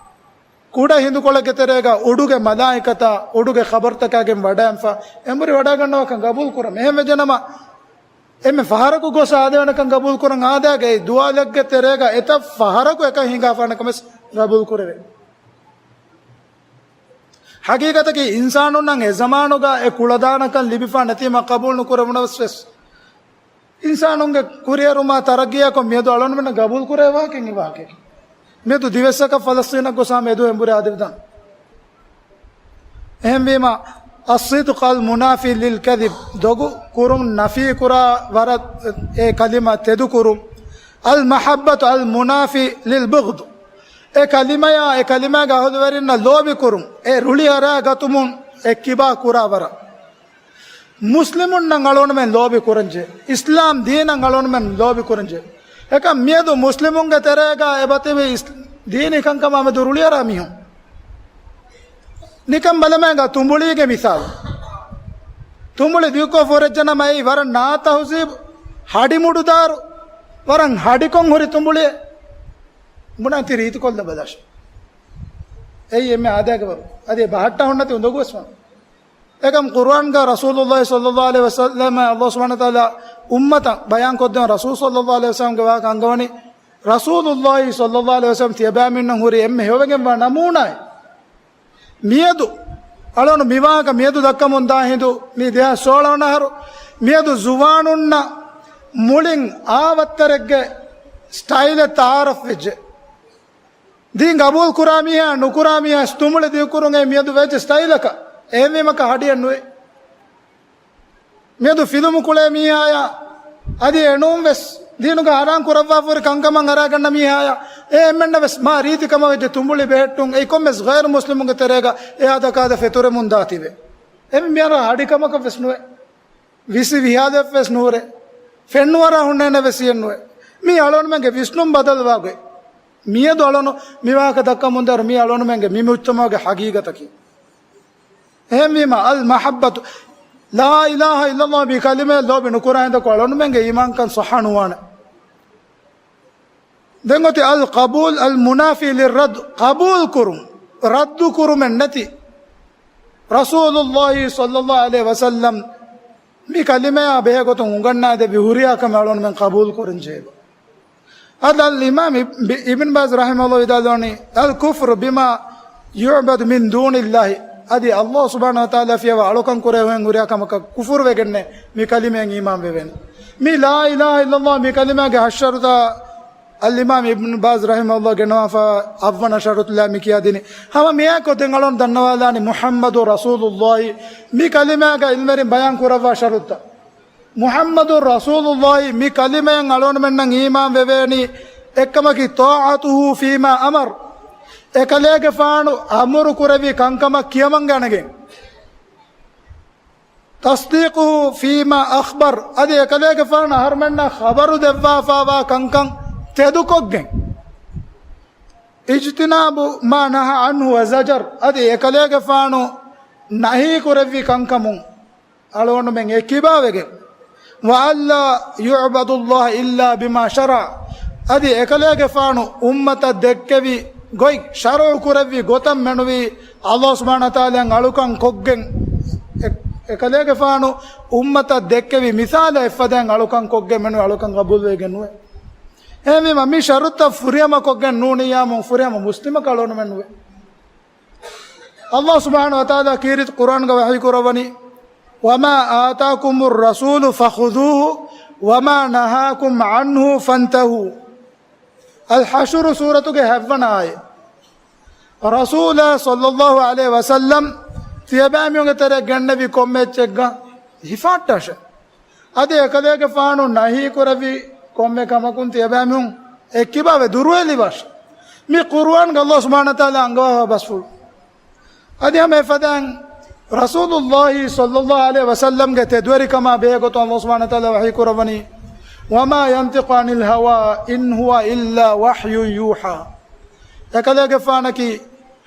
ކުޑަ ހިނދުކޮޅެއްގެ ތެރޭގަ އުޑުގެ މަލާއިކަތާ އުޑުގެ ޚަބަރުތަކާގެން ވަޑައިންފަ އެނބުރި ވަޑައިގަންނަވާކަން ގަބޫލު ކުރަމު. އެހެން ވެއްޖެނަމަ، އެންމެ ފަހަރަކު ގޮސް އާދެވޭނެކަން ގަބޫލު ކުރަން އާދައިގެ އެ ދުވާލެއްގެ ތެރޭގަ އެތައް ފަހަރަކު އެކަން ހިނގާފާނެކަމެސް ގަބޫލު ކުރެވޭ. ހަގީގަތަކީ އިންސާނުންނަށް އެ ޒަމާނުގަ އެ ކުޅަދާނަކަން ލިބިފާ ނެތީމަ ޤަބޫލު ނުކުރެވުނަސް ވެސް، އިންސާނުންގެ ކުރިއެރުމާ ތަރައްގީއަކުން މިއަދު އަޅުގަނޑުމެންނަށް ގަބޫލު ކުރެވޭ ވާހަކައެއް އެ ވާހަކައެއް. މިއަދު ދިވެއްސަކަށް ފަލަސްޠީނަށް ގޮސް ހަމަ އެދުވަހު އެނބުރި އާދެވިދާނެ. އެހެންވީމަ، الصدق المنافي للكذب، ދޮގު ކުރުން ނަފީ ކުރާ ވަރަށް އެ ކަލިމަ ތެދު ކުރުން. المحبة المنافي للبغض، އެ ކަލިމަޔާ އެ ކަލިމާގެ އަހުލުވެރިންނަށް ލޯބި ކުރުން، އެ ރުޅި އަރާ ގަތުމުން އެ ކިބާ ކުރާ ވަރަށް. މުސްލިމުންނަށް އަޅުގަނޑުމެން ލޯބި ކުރަންޖެ، އިސްލާމް ދީނަށް އަޅުގަނޑުމެން ލޯބި ކުރަންޖެ. އެކަމް މިއަދު މުސްލިމުންގެ ތެރޭގަ އެބަތިބި އިސް-، ދީނީ ކަންކަމާ މެދު ރުޅިއަރާ މީހުން. ނިކަން ބަލަމޭގަ ތުނބުޅީގެ މިސާލު. ތުނބުޅި ދިގުކޮށް ފުރެއްޖެނަމަ އެއީ ވަރަށް ނާތަހުޒީބު، ހަޑިމުޑުދާރު، ވަރަށް ހަޑިކޮށް ހުރި ތުނބުޅިއެއް. ބުނާތި ރީތިކޮށްލަ ބަލަށް. އެއީ އެންމެ އާދައިގެ ވަރު. އަދި ބަހައްޓާ ހުންނަތި އުނދަގޫވެސް ވަން. އެކަމް ޤުރުއާންގަ ރަސޫލުﷲ ޞައްލަﷲ ޢަލައިހި ވަސައްލަމަ ﷲ ސުބްޙާނަހޫ ވަތަޢާލާ އުއްމަތަށް ބަޔާން ކޮށްދެން ރަސޫލު ޞައްލަﷲ ޢަލައިހި ވަސައްލަމްގެ ވާހަކަ އަންގަވަނީ، ރަސޫލުﷲ ޞައްލަﷲ ޢަލައިހި ވަސައްލަމް ތިޔަބައިމީނުން ހުރި އެންމެ ހެޔޮވެގެންވާ ނަމޫނާއެއް. މިއަދު އަޅުގަނޑު މި ވާހަކަ މިއަދު ދައްކަމުން ދާ ހިނދު މި ދެހާސް ސޯޅަ ވަނަ އަހަރު މިއަދު ޒުވާނުންނަށް މުޅިން އާވައްތަރެއްގެ ސްޓައިލެއް ތަޢާރަފް ވެއްޖެ. ދީން ގަބޫލު ކުރާ މީހާ، ނުކުރާ މީހާ، ތުނބުޅި ދިގުކުރުން އެ މިއަދު ވެއްޖެ ސްޓައިލަކަށް. އެހެންވީމަކަށް ހަޑިއެއް ނުވޭ. މިއަދު ފިލުމު ކުޅޭ މީހާޔާ، އަދި އެނޫން ވެސް ދީނުގަ ހަރާން ކުރައްވާފަހުރި ކަންކަމަށް އަރާގަންނަ މީހާޔާ، އެ އެންމެންނަށް ވެސް މާ ރީތިކަމަށް ވެއްޖެ ތުނބުޅި ބެހެއްޓުން. އެއީ ކޮންމެސް ޣައިރު މުސްލިމުންގެ ތެރޭގަ އެ އާދަކާދަ ފެތުރެމުން ދާތީވެ. އެ މި މިހާރު ހަޑިކަމަކަށް ވެސް ނުވޭ. ވިސި ވިހާލެއް ވެސް ނުހުރޭ. ފެންނުވަރާ ހުންނޭނެ ވެސް އެއް ނުވޭ. މީ އަޅުގަނޑުމެންގެ ވިސްނުން ބަދަލުވާ ގޮތް. މިއަދު އަޅުގަނޑު މި ވާހަކަ ދައްކަމުންދާއިރު މީ އަޅުގަނޑުމެންގެ މި މުޖްތަމަޢުގެ ހަގީގަތަކީ. އެހެންވީމަ، المحبة، لا إله إلا الله މި ކަލިމަޔަށް ލޯބި ނުކުރާ ހިނދަކު އަޅުގަނޑުމެންގެ އީމާންކަން ޞައްޙަ ނުވާނެ. ދެން އޮތީ القبول المنافي للرد، ޤަބޫލު ކުރުން، ރައްދު ކުރުމެއް ނެތި. ރަސޫލުﷲ ޞައްލަﷲ ޢަލައިހި ވަސައްލަމް މި ކަލިމަޔާ ބެހޭ ގޮތުން އުނގަންނާދެއްވި ހުރިހާ ކަމެއް އަޅުގަނޑުމެން ޤަބޫލު ކުރަން ޖެހޭ. އަދި އަލްއިމާމް އިބް-، އިބްން ބާޒް ރަޙިމަހުﷲ ވިދާޅުވަނީ، الكفر بما يعبد من دون الله، އަދި ﷲ ސުބްޙާނަހޫ ވަތަޢާލާ ފިޔަވާ އަޅުކަން ކުރެވެން ހުރިހާ ކަމަކަށް ކުފުރު ވެގެންނޭ މި ކަލިމައިން އީމާން ވެވޭނެ. މި لا إله إلا الله މި ކަލިމާގެ ހަށް ޝަރުޠާ އަލްއިމާމް އިބްން ބާޒް ރަޙިމަހުﷲ ގެނަވާފަ އަށްވަނަ ޝަރުޠުލާ މި ކިޔާދިނީ. ހަމަ މިއާއެކު ދެން އަޅުން ދަންނަވާލާނީ މުޙައްމަދު ރަސޫލުﷲ މި ކަލިމާގަ ޢިލްމުވެރިން ބަޔާން ކުރައްވާ ޝަރުޠުތައް. މުޙައްމަދު ރަސޫލުﷲ މި ކަލިމައިން އަޅުގަނޑުމެންނަށް އީމާން ވެވޭނީ. އެއްކަމަކީ طاعته فيما أمر، އެކަލޭގެފާނު އަމުރު ކުރެއްވި ކަންކަމަށް ކިޔަމަންގަނެގެން. تصديقه فيما أخبر، އަދި އެކަލޭގެފާނު އަހަރުމެންނަށް ޚަބަރު ދެއްވާފާވާ ކަންކަން ތެދުކޮށްގެން، اجتناب ما نهى عنه وزجر، އަދި އެކަލޭގެފާނު ނަހީ ކުރެއްވި ކަންކަމުން އަޅުގަނޑުމެން އެ ކިބާވެގެން، وألا يعبد الله إلا بما شرع، އަދި އެކަލޭގެފާނު އުއްމަތަށް ދެއްކެވި ގޮތް، ޝަރުޢު ކުރެއްވި ގޮތަށް މެނުވީ ﷲ ސުބްޙާނަހޫ ވަތަޢާލާއަށް އަޅުކަން ކޮށްގެން، އެ-، އެކަލޭގެފާނު އުއްމަތަށް ދެއްކެވި މިސާލަށް އެއްފަދައިން އަޅުކަން ކޮށްގެން މެނުވީ އަޅުކަން ޤަބޫލުވެގެން ނުވޭ. އެހެންވީމަ މި ޝަރުޠުތައް ފުރިހަމަ ކޮށްގެން ނޫނިއްޔާމުން ފުރިހަމަ މުސްލިމަކަށް އަޅުގަނޑުމެން ނުވޭ. ﷲ ސުބްޙާނަހޫ ވަތަޢާލާ ކީރިތި ޤުރްއާންގަ ވަޙީ ކުރައްވަނީ، وما آتاكم الرسول فخذوه وما نهاكم عنه فانتهوا. އަލްޙަޝްރު ސޫރަތުގެ ހަތްވަނަ އާޔަތް. ރަސޫލާ ޞައްލައްލާހު ޢަލައިހި ވަސައްލަމް ތިޔަބައިމީހުންގެ ތެރެއަށް ގެންނެވި ކޮންމެ އެއްޗެއްގަ ހިފާއްޓާށެ. އަދި އެކަލޭގެފާނު ނަހީ ކުރެއްވި ކޮންމެ ކަމަކުން ތިޔަބައިމީހުން އެއްކިބާވެ ދުރުވެލިވާށެ. މި ޤުރުއާންގަ ﷲ ސުބްޙާނަހޫ ވަތަޢާލާ އަންގަވާ ބަސްފުޅު. އަދި ހަމަ އެފަދައިން ރަސޫލުއްލާހި ޞައްލައްލާހު ޢަލައިހި ވަސައްލަމްގެ ތެދުވެރިކަމާ ބެހޭގޮތުން ﷲ ސުބްޙާނަހޫ ވަތަޢާލާ ވަޙީ ކުރައްވަނީ، وما ينطق عن الهوى إن هو إلا وحي يوحى. އެކަލޭގެފާނަކީ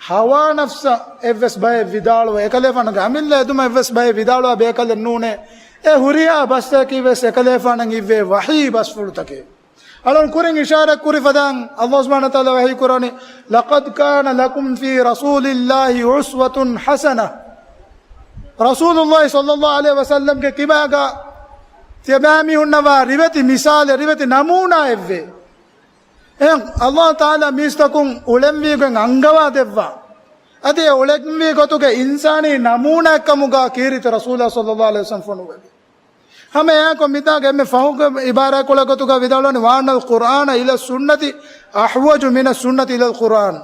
ހަވާ ނަފްސަށް އެއްވެސް ބައެއް ވިދާޅުވެ، އެކަލޭފާނުގެ އަމިއްލަ އެދުމަށް އެއްވެސް ބައެއް ވިދާޅުވާ ބޭކަލެއް ނޫނޭ. އެ ހުރިހާ ބަސްތަކަކީ ވެސް އެކަލޭފާނަށް އިއްވޭ ވަޙީ ބަސްފުޅުތަކެއް. އަޅުން ކުރިން އިޝާރަތް ކުރި ފަދައިން ﷲ ސުބްޙާނަހޫ ވަތަޢާލާ ވަޙީ ކުރަނީ، لقد كان لكم في رسول الله أسوة حسنة. ރަސޫލުއްލާހި ޞައްލައްލާހު ޢަލައިހި ވަސައްލަމްގެ ކިބާގަ ތިޔަބައިމީހުންނަށް ވާ ރިވެތި މިސާލެއް، ރިވެތި ނަމޫނާއެއްވޭ. އެހެން ﷲ ތަޢާލާ މީސްތަކުން އުޅެންވީގޮތް އަންގަވާ ދެއްވާ. އަދި އެ އުޅެންވީ ގޮތުގެ އިންސާނީ ނަމޫނާއެއްކަމުގަ ކީރިތި ރަސޫލާ ޞައްލައްލާހު ޢަލައިހި ވަސައްލަމް ފޮނުއްވެވި. ހަމަ އެއާއެކު މިތާގެ އެންމެ ފަހުގެ އިބާރާތްކޮޅެއް ގޮތުގަ ވިދާޅުވަނީ، وأن القرآن إلى السنة أحوج من السنة إلى القرآن.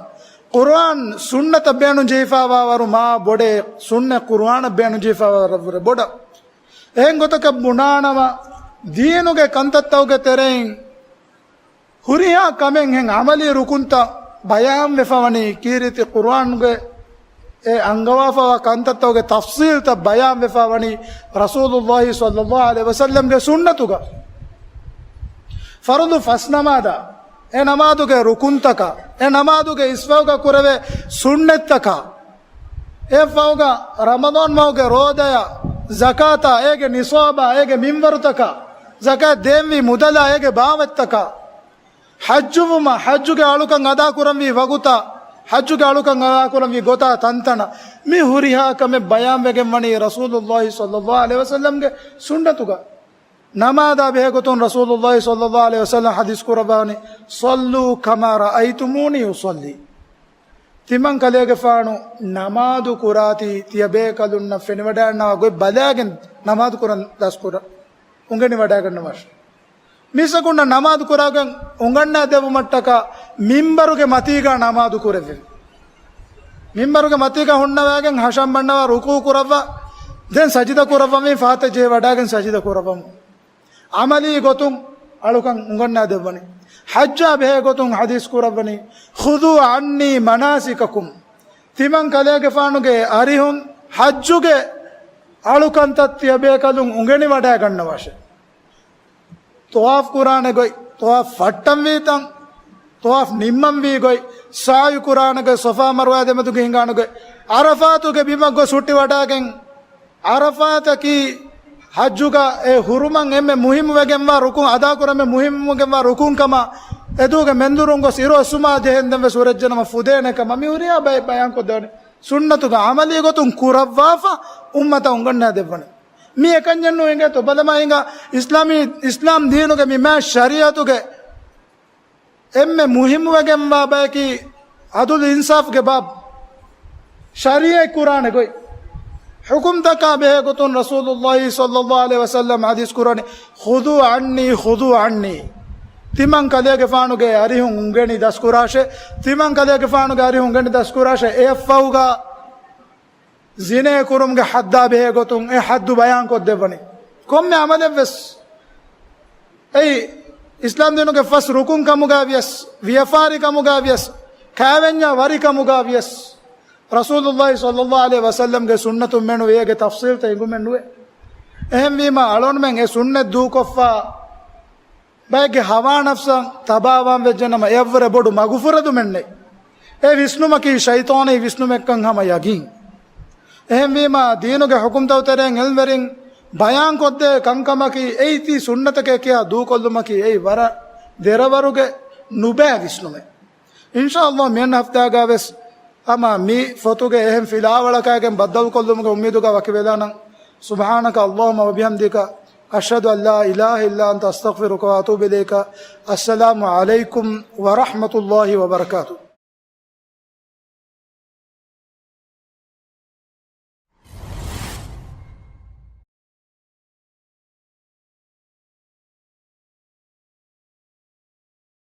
ޤުރުއާން ސުންނަތަށް ބޭނުންޖެހިފާވާވަރު މާ ބޮޑޭ، ސުންނަތް ޤުރުއާނަށް ބޭނުންޖެހިފާވާވަރަށްވުރެ ބޮޑަށް. އެހެން ގޮތަކަށް ބުނާނަމަ، ދީނުގެ ކަންތައްތަކުގެ ތެރެއިން ހުރިހާ ކަމެއްހެން ޢަމަލީ ރުކުންތައް ބަޔާންވެފަވަނީ، ކީރިތި ޤުރުއާނުގެ އެ އަންގަވާފަވާ ކަންތައްތަކުގެ ތަފްޞީލްތައް ބަޔާންވެފަވަނީ ރަސޫލުއްލާހި ޞައްލައްލާހު ޢަލައިހި ވަސައްލަމްގެ ސުންނަތުގަ. ފަރުޟު ފަސް ނަމާދާ، އެ ނަމާދުގެ ރުކުންތަކާ، އެ ނަމާދުގެ އިސްވަގުގަ ކުރެވޭ ސުންނަތްތަކާ، އެއަށްފަހުގަ ރަމަޟާން މަހުގެ ރޯދަޔާ، ޒަކާތާ، އޭގެ ނިޞާބާ، އޭގެ މިންވަރުތަކާ، ޒަކާތް ދޭންވީ މުދަލާ، އޭގެ ބާވަތްތަކާ، ޙައްޖުވުމަށް، ޙައްޖުގެ އަޅުކަން އަދާކުރަންވީ ވަގުތާ، ޙައްޖުގެ އަޅުކަން އަދާކުރަންވީ ގޮތާ ތަންތަނަށް، މި ހުރިހާ ކަމެއް ބަޔާންވެގެން ވަނީ ރަސޫލުއްލާހި ޞައްލައްލާހު ޢަލައިހި ވަސައްލަމްގެ ސުންނަތުގަ. ނަމާދާ ބެހޭގޮތުން ރަސޫލުއްލާހި ޞައްލައްލާހު ޢަލައިހި ވަސައްލަމް ޙަދީޘް ކުރައްވާނީ، صلوا كما رأيتموني أصلي. ތިމަން ކަލޭގެފާނު ނަމާދު ކުރާތީ، ތިޔަބޭކަލުންނަށް ފެނިވަޑައިގަންނަވާ ގޮތް ބަލާގެން ނަމާދު ކުރަން ދަސްކުރަން އުނގެނިވަޑައިގަންނަވާށެ. މީސްތަކުންނަށް ނަމާދު ކުރާގޮތް އުނގަންނަ ދެއްވުމަށްޓަކާ މިންބަރުގެ މަތީގަ ނަމާދު ކުރެއްވެވި. މިންބަރުގެ މަތީގަ ހުންނަވާގެން ހަށަން ބަންނަވާ ރުކޫ ކުރައްވާ، ދެން ސަޖިދަ ކުރައްވަމީ، ފާތި ޖެހި ވަޑާގެން ސަޖިދަ ކުރައްވަމު. ޢަމަލީ ގޮތުން އަޅުކަން އުނގަންނާ ދެއްވަނީ. ޙައްޖާ ބެހޭ ގޮތުން ޙަދީޘް ކުރައްވަނީ، خذوا عني مناسككم. ތިމަން ކަލޭގެފާނުގެ އަރިހުން ޙައްޖުގެ އަޅުކަންތައް ތިޔަބޭކަލުން އުނގެނިވަޑައިގަންނަވާށެ. ޠަވާފް ކުރާނެ ގޮތް، ޠަވާފް ފައްޓަންވީ ތަން، ޠަވާފް ނިންމަންވީ ގޮތް، ސަޢުޔު ކުރާނެ ގޮތް، ޞަފާ މަރުވާ ދެމެދުގަ ހިނގާނެ ގޮތް، ޢަރަފާތުގެ ބިމަށް ގޮސް ހުއްޓިވަޑާގެން، ޢަރަފާތަކީ ޙައްޖުގަ އެ ހުރުމަށް އެންމެ މުހިއްމުވެގެންވާ ރުކުން، އަދާކުރަން އެންމެ މުހިއްމުވެގެންވާ ރުކުން ކަމަށް، އެދުވަހުގެ މެންދުރުން ގޮސް އިރު އޮއްސުމާ ޖެހެން ދެންވެސް ހުރެއްޖެނަމަ ފުދޭނެ ކަމަށް މި ހުރިހާ ބައެއް ބަޔާންކޮށްދެވަނީ. ސުންނަތުގަ ޢަމަލީ ގޮތުން ކުރައްވާފަ އުއްމަތަށް އުނގަންނާ ދެއްވަނީ. މި އެކަންޏެއްނު އިނގޭތޯ ބަލަމާ ހިނގާ އިސްލާމީ، އިސްލާމް ދީނުގެ މި މާތް ޝަރީޢަތުގެ އެންމެ މުހިއްމުވެގެންވާ ބަޔަކީ ޢަދުލު އިންސާފްގެ ބާބު. ޝަރީޢަތް ކުރާނެ ގޮތް. ޙުކުމްތަކާ ބެހޭ ގޮތުން ރަސޫލުއްލާހި ޞައްލައްލާހު ޢަލައިހި ވަސައްލަމް ޙަދީޘް ކުރަނީ، خذوا عني، خذوا عني. ތިމަން ކަލޭގެފާނުގެ އަރިހުން އުނގެނި ދަސްކުރާށޭ. ތިމަން ކަލޭގެފާނުގެ އަރިހުން އުނގެނި ދަސްކުރާށޭ. އެއަށްފަހުގަ ޒިނޭ ކުރުމުގެ ޙައްދާ ބެހޭ ގޮތުން އެ ޙައްދު ބަޔާންކޮށްދެއްވަނީ. ކޮންމެ ޢަމަލެއްވެސް އެއީ އިސްލާމް ދީނުގެ ފަސް ރުކުން ކަމުގަ ވިޔަސް، ވިޔަފާރި ކަމުގަ ވިޔަސް، ކާވެންޏާ ވަރި ކަމުގަ ވިޔަސް، ރަސޫލުއްލާހި ޞައްލައްލާހު ޢަލައިހި ވަސައްލަމްގެ ސުންނަތުން މެނުވީ އޭގެ ތަފްޞީލްތައް އެނގުމެއް ނުވޭ. އެހެންވީމަ އަޅުންމެން އެ ސުންނަތް ދޫކޮށްފަ ބައެއްގެ ހަވާ ނަފްސަށް ތަބާވާން ވެއްޖެނަމަ، އެއަށްވުރެ ބޮޑު މަގުފުރެދުމެއްނެތް. އެ ވިސްނުމަކީ ޝައިޠާނީ ވިސްނުމެއްކަން ހަމަ ޔަގީން. އެހެންވީމަ، ދީނުގެ ޙުކުމްތައް ތެރެއިން އިލްމުވެރިން ބަޔާންކޮށްދޭ ކަންކަމަކީ، އެއީ ތީ ސުންނަތަކޭ ކިޔާ ދޫކޮށްލުމަކީ، އެއީ ވަރަށް ދެރަވަރުގެ ނުބައި ވިސްނުމެއް. އިންޝާﷲ، މިއަންނަ ހަފްތާގަ ވެސް ހަމަ މި ފޮތުގެ އެހެން ފިލާވަޅަކާގެން ބައްދަލުކޮށްލުމުގެ އުއްމީދުގަ ވަކިވެލާނަން. سبحانك اللهم وبحمدك، أشهد أن لا إله إلا أنت، أستغفرك وأتوب إليك. السلام عليكم ورحمة الله وبركاته.